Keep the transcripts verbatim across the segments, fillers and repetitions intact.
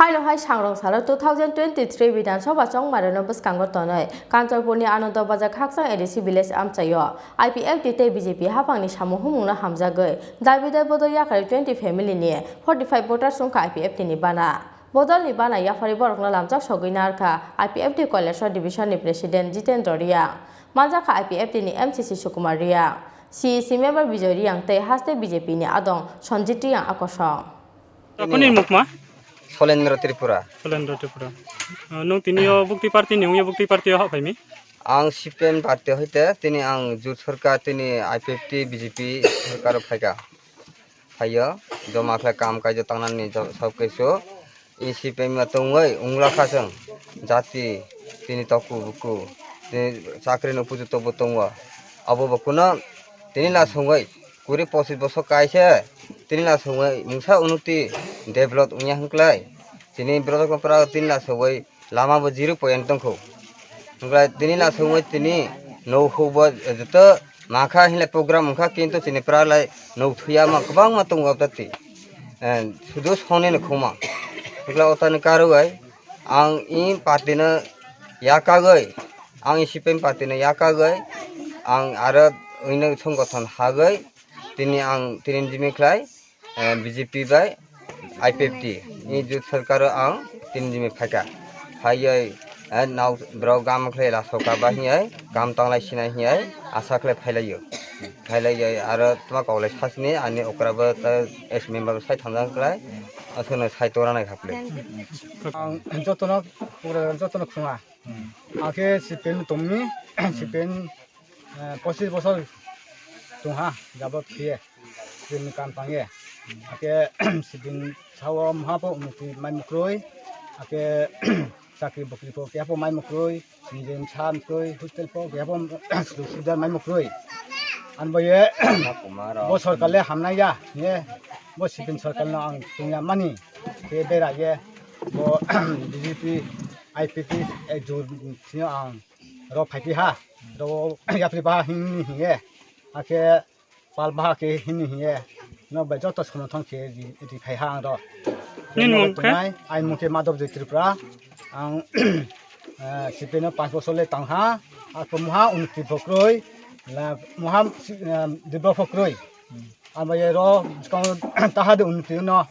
Haino hai sangrong salo two thousand twenty-three Bidhan Sabha chongmarino bwskango tonwi Kanchanpurni Anando Bazar Khakchang A D C village amchaio I P F T tei B J P haphangni samung humungno hamjagwi Dabi dai bodol yakarwi twenty family ni forty five voters wngkha I P F T ni bana. Bodolni bana yaphari borokno lamjak sogwi narwkha I P F T Kailasor division ni president Jitendra Reang, manjakha I P F T ni M C C Sukumar Reang, C E C member Bijoy Reang tei haste B J P ni adong Sanjit Reang akosong. Tini Apuni mukma? Solendra Tripura. Solendra Tripura. Ah, nwng tini o bukti party ni wngya bukti party o haphaimi? Ang C P M party hoite tini ang jut sarkar tini I P F T B J P sarkar o phaikha. Phaio, joma khlai kam kaijak tangnani jo-, sob kisu. I C P M ma tongwi ungla kha chwng jati tini toku buku tini chakri no puju tobo tongo. Abo bo kuno tini la songwi kuri pochis bosor kaise tini la songwi mungsa unuti develop wngya hwnklai chini borok no pra tini la songwi lama bo zero point tongkho. Hwnklai tini la songwi tini nou huk bo joto makha hinlai program wngkha kintu chini pra lai nou thuya ma kwbangma tongo tati. Eh, sudu songni no khuma. Hwnklai otani karwi ang i party no yakagwi ang i C P M party no yakagwi ang aro wngno songgothon hagwi tini ang tini jimi khlai eh, B J P bai I P F T ni jut sarkar o ang tini jimi phaikha. Phaiwi eh, nao borok gam khlai la soka ba hinwi kam tanglai sinai hinwi asa khlai phailaio. Phailaio aro tma koklai sasini ani okra bo ta S member bo sai thamjak khlai aswkno sai tora nai kha khlai. Ang jotono, jotono khunga. Akhe C P M tongmi, C P M, eh, pochis bosor tongha, jabot khiye, C P M ni kam tangye. Akhe C P M sao mha po unnoti mai mukroi, akhe chakri bokri po keha po mai mukroi, nijeni sa mukroi, hostel po keha po sujak sujak mai mukroi. Anboye bo sarkar le hamnai ya, ye bo C P M sarkar no ang tongya mani, khe bera ye bo B J P I P T ek jun sino ang ro phai phi ha, ro yapri baha hini hiye, akhe pal baha khe hini hiye, no bai joto somothon khe ri, ri phai ha ang ro. Nini mung khe? Ai mung khe Madhav Joy Tripura, ang, eh, C P M no panch bosor le tang ha, ako muha unnoti pho kroi, la muha, eh, dibro pho kroi. Amo ye ro, skang taha de unnoti no,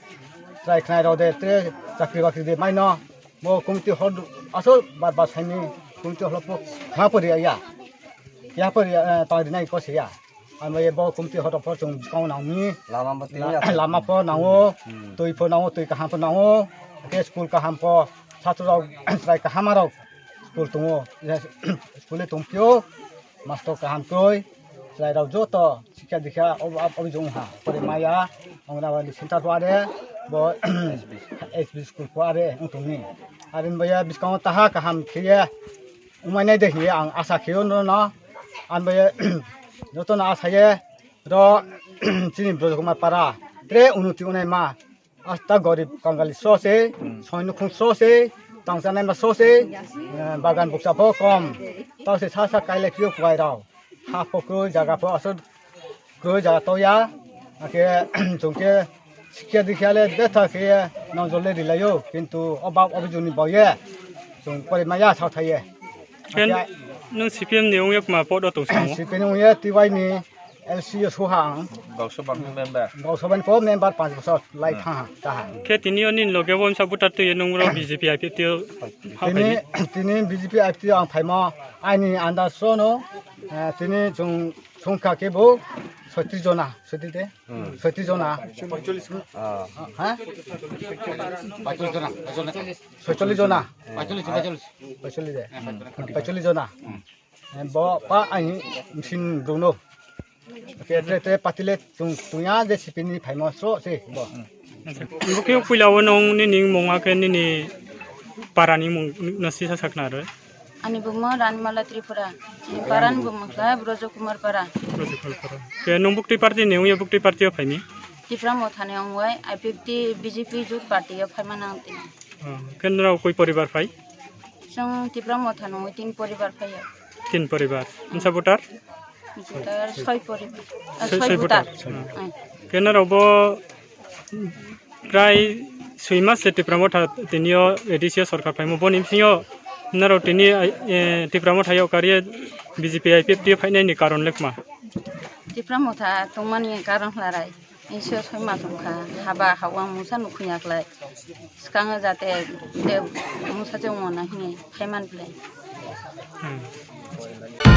try khnai ro de, tre chakri bakri de mai no. Bo committee hall asol bar bar saini committee hall po ha pori ya. Ya pori ya, eh, tang rinai ko se ya. Ano ye bo committee hall po chung kong nang ni. Lama bo tini ya. Lama po nango, hmm, twi po nango, twi kaham po nango. Ke school kaham po, satro rok, chwrai kaham rok school tongo. Ya, school e tongpio, master kaham kroi, chwrai rok joto. Sikha dikha, ob-, ob-, obijong ha. Pore maya, Anganwadi center po are, bo S B school po are, wng tongni. Are bo ya biskango taha kaham khiye, wngmai nai de hiye ang asa khiyo no no. Ang bo ya, joto no asa ye, ro, chini Brojo Kumar para, tre unnoti wngnai ma. Asta gorib kangali so se, hmm, soino khung so se, tangsa naima so se, eh, bagan buksa pho kom. Tao se sa sa kailai phio kuai rao. Ha pho kroi jaga pho aswk kroi jaga to ya. Ake chungke sikya dikya le betha khe nang jole rilayo. Kintu o bab obi juni boye. Chung pori maya sa thaye. Ken nung C P M ni ungya kuma podo tong sango? C P M ni ungya T Y ni L C o suha ang. Gausabani member. Gausabani po member panch bosor lai, hmm, thang ha, taha. Khe tini o nini loge bo msa voter twi nung ro B J P I P T o ha tini, phai ni? Tini B J P I P T o ang phaimo aini andaz so no, eh, tini chung, chungkha khe bo soitris jona, soitris de? Hmm. Soitris jona. Ah. Ha? Pacholish jona. Soitris jona. Pacholish, pacholish. Pacholish de. Hmm. Pacholish jona. Hmm. Eh, bo pa aini msin bruno. Te, te, te patile tung, tungya je C P M ni phaimo so se bo. Bo khe puila o nung nini mung akhe nini para ni mung no sisa sakna re. Ani bumung Ranimala Tripura. Ani para ni bumung kha Brojo Kumar para. Brojo Kumar para. Ke nung bukti party ni ungya bukti party o phaimi? Tipra Motha ni ungwi I P F T B J P jut party o phaima nang tini. Oh, ke nrao koi poribar phai? Chwng Tipra Motha nungwi tin poribar phaiya. Tin poribar. Msa voter? Voter soi poribar. Ah, soi, soi voter. Voter. Hmm. Ai. Ke nrao bo prai Soi mas se Tipra Motha tini o A D C o sorkar phaimo, boni bisingo norok tini, eh, Tipra Motha yo kariye B J P I P F T o phainai ni karon lekma. Tipra Motha tongmani karon hwlarai. Iso soi mas wngkha, haba hawang musa nukhuya klai. Skango jate de musa chongmona hini phaiman plai. Hmm.